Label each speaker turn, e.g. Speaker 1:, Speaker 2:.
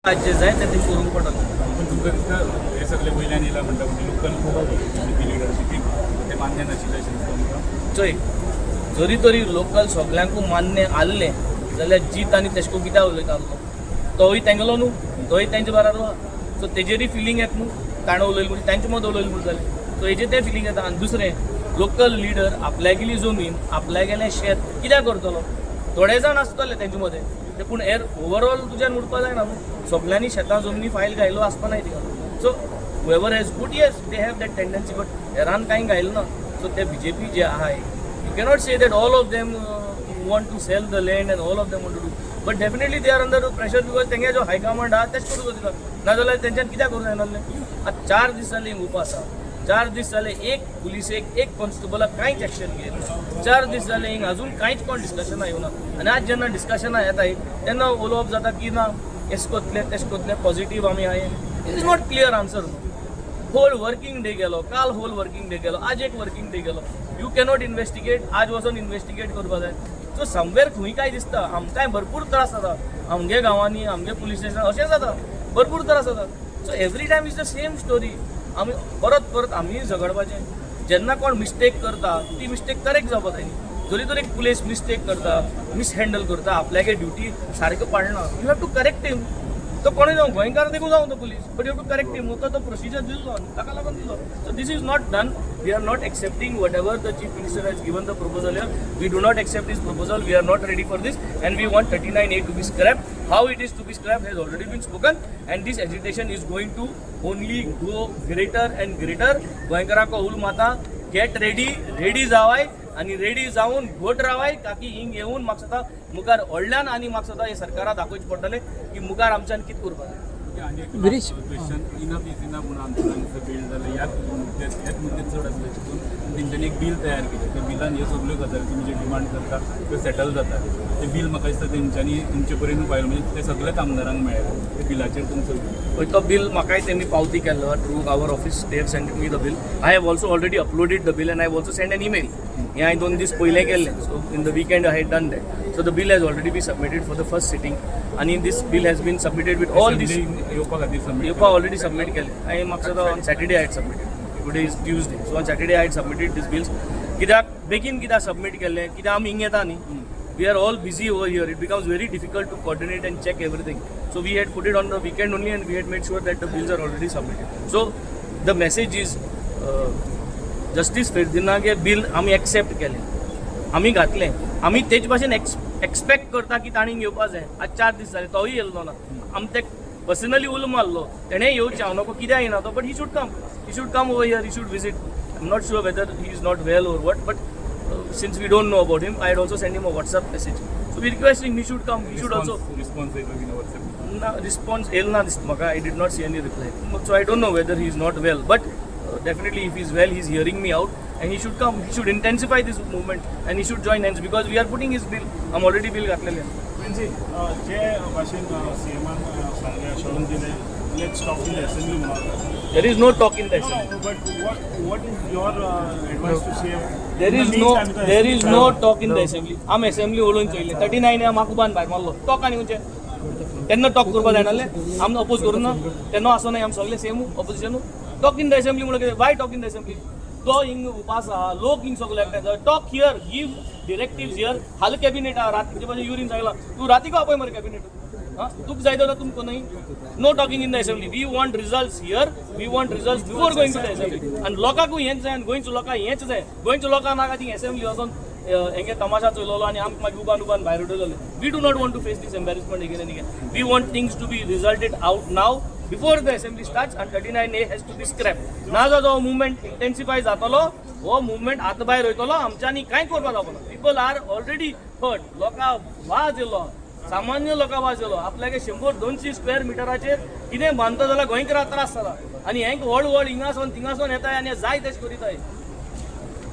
Speaker 1: आज जे जाय ते करूंक पडटलें.
Speaker 2: पण तुमकां दिसता, हे सगळे वयल्यान येयला म्हणटा, म्हणजे लोकल लिडरशिपीक ते मान्य नाशिल्लें अशें दिसता तुमकां?
Speaker 1: चोय, जरी तरी लोकल सगल्यांकूय मान्य आहलें जाल्यार जीत आनी तेशको कित्याक उलयता आसलो? तोय तेंगलो न्हू, तोय तेंचे बराबर आहा. सो तेजेरय फिलींग येता न्हू, ताणें उलयलें म्हूण, तेंचे मदीं उलयलें म्हूण जालें. सो हेजेर तें फिलींग येता. आनी दुसरें, लोकल लिडर आपल्यागेली जमीन, आपल्यागेलें शेत कित्याक करतलो? थोडे जाण आसतले तेंचे मदें ते, पूण हेर ओवरऑल तुज्यान उरपा जायना न्हू. सगल्यांनी शेतां जमनी फायल घायलो आसपा नाय तिका. So whoever has put, yes, they have that tendency, but हेरान कांय घायलें ना. सो ते बीजेपी जे आहाय, you cannot say that all of them want to sell the land and all of them want to do, but definitely they are under pressure because तेंगे जो high command आहा तेच करूंक सोदिता. नाजाल्यार तेंच्यान कित्याक करूंक जायनासलें? आतां 4 दीस जाले हिंग उपास आसा. 4 दीस जाले, एक पुलिसेक, एक कॉन्स्टेबलाक कांयच एक्शन घेयना. 4 दीस जाले, हिंग अजून कांयच कोण डिस्कशनां येवना. आनी आज जेन्ना डिस्कशनां येताय तेन्ना उलोवप जाता की ना, एश कोतले, तेश कोतले, पॉझिटीव आमी आहाय. It is not clear answer न्हू. होल वर्किंग डे गेलो काल, होल वर्किंग डे गेलो, आज एक वर्किंग डे गेलो. You cannot investigate. आज वचोन इन्वेस्टिगेट करपा जाय. सो समवेर खंय काय दिसता, आमकांय भरपूर त्रास जाता. आमगे गांवांनी, आमगे पुलीस स्टेशन अशें जाता, भरपूर त्रास जाता. So every time is the same story. आमी परत परत आमी झगडपाचें. जेन्ना कोण मिस्टेक करता, ती मिस्टेक करेक्ट जावपा जाय न्ही. जरी तर एक पुलीस मिस्टेक करता, मिसहँडल करता, आपल्यागे ड्युटी सारको पाळना, you have to correct him. तो कोणूय जावं, गोंयकार देखून जावं तो police, but you to correct him. तो प्रोसिजर दिल्लो आनी ताका लागून दिलो. So this is not done. We are not accepting whatever the Chief Minister has given the proposal here. We do not accept this proposal. We are not ready for this and we want 39A to be scrapped. How it is to be scrapped has already been spoken and this agitation is going to only go greater and greater. गोंयकारांक उलो मारता, get ready, ready जावाय आनी ready जावन घट रावाय, काकी हिंग येवन म्हाका दिसता मुखार व्हडल्यान आनी म्हाका दिसता हे सरकारा दाखोवचें पडटलें की मुखार आमच्यान कितें करपाक जाय.
Speaker 2: आनी एक
Speaker 3: Girish.
Speaker 2: Question, enough is enough म्हणून आंदोलन बिल्ड जालें. ह्याच मुद्द्यात, ह्याच मुद्दे चड आसले चितून तेंच्यांनी एक बील तयार केलें. त्या बिलान ह्यो सगल्यो गजाली तुमी जे डिमांड करता त्यो सेटल जाता. ते बील म्हाका दिसता तेंच्यांनी तुमचे पर्यंत फायल, म्हणजे ते सगळ्याच आमदारांक मेळ्ळें. त्या बिलाचेर तुमचो
Speaker 1: पळय, तो बील म्हाकाय तेमी पावती केल्लो. Through our office they have send me the bill. I have also already uploaded the bill and I have also send an email. हें हांवें 2 दीस पयलें केल्लें. So in the weekend I had done that. So the bill has already be submitted for the first sitting आनी this bill has been submitted with all this
Speaker 2: येवपा खातीर submit
Speaker 1: येवपा already submit केलें हांवें. म्हाका दिसता on Saturday I had submitted. Today is Tuesday, so on Saturday I had submitted this bills. कित्याक बेगीन कित्याक सबमीट केल्लें? कित्याक आमी हिंग येता न्ही, we are all busy over here. It becomes very difficult to coordinate and check everything. So we had put it on the weekend only and we had made sure that the bills are already submitted. So the message is, justice फेर्दिनागे bill आमी accept केलें, आमी घातलें. आमी तेच भाशेन expect करता की तांणी घेवपा जाय. आज 4 दीस जाले, तोय येयल्लो ना. आमी ते पर्सनली उलो मारलो, तेणें येवचें. हांव नको कित्याक येना तो, but he should come, he should come over here, he should visit. I am not sure whether he is not well or what, but since we don't know about him, I had also sent him a WhatsApp message. So we requesting he should come. He should also
Speaker 2: response येयलो की WhatsApp?
Speaker 1: ना, response येयलो ना दिसता म्हाका. I did not see any reply, so I don't know whether he is not well, but definitely if he is well, he is hearing me out and he should come. He should intensify this movement and he should join hands because we are putting his bill. I'm already bill घातलेले.
Speaker 4: म्हणजे जे भाशेन सीएमान सांगलें, assurance दिलें, let's talk in assembly म्हणून.
Speaker 1: There is no talk in the assembly.
Speaker 4: But what is your advice to CM?
Speaker 1: There is no talk in the assembly. आम assembly उलोवन चोयलें. 39 म्हाका उबान भायर मारलो. टॉक आनी खंयचे? तेन्ना टॉक करपा जायनासलें? आम अपोज करूं ना तेन्ना? आसो ना आम सगळे same opposition? Talk in the assembly म्हणल्यार कितें? Why talk in the assembly? तो हिंग उपास आहा, लोक हिंग सगळे एकठांय. Talk here, give directives here. हाल कॅबिनेट आहा. रातीचे पासून युरीन सांगला, तूं रातीको आपय मरे कॅबिनेट. हा, तुका जाय जाल्यार तुमकां न्ही. No talking in the assembly. We want results here. We want results before going to the assembly. आनी लोकांकूय हेंच जाय आनी गोंयच्या लोकांक हेंच जाय. गोंयच्या लोकांक नाका ती असेंब्ली वचोन हेंगे तमाशा चोयलोलो आनी आमकां मागीर उबान उबान भायर उडयलोले. We do not want to face this embarrassment again and again. We want things to be resulted out now before the assembly starts and 39A has to be scrap. ना जाल्यार हो मुवमेंट इंटेन्सिफाय जातलो. हो मुवमेंट आतां भायर वयतलो. आमच्यांनी कांय करपाक जावपाना. People are already hurt. लोकां वाज येयलो, सामान्य लोकां वाज येयलो. आपल्याक 100-200 स्क्वेअर मिटराचेर कितें बांदता जाल्यार गोंयकारां त्रास जाला आनी हेंक व्हड व्हड हिंगासून थिंगासून येताय आनी जाय तेश करीताय.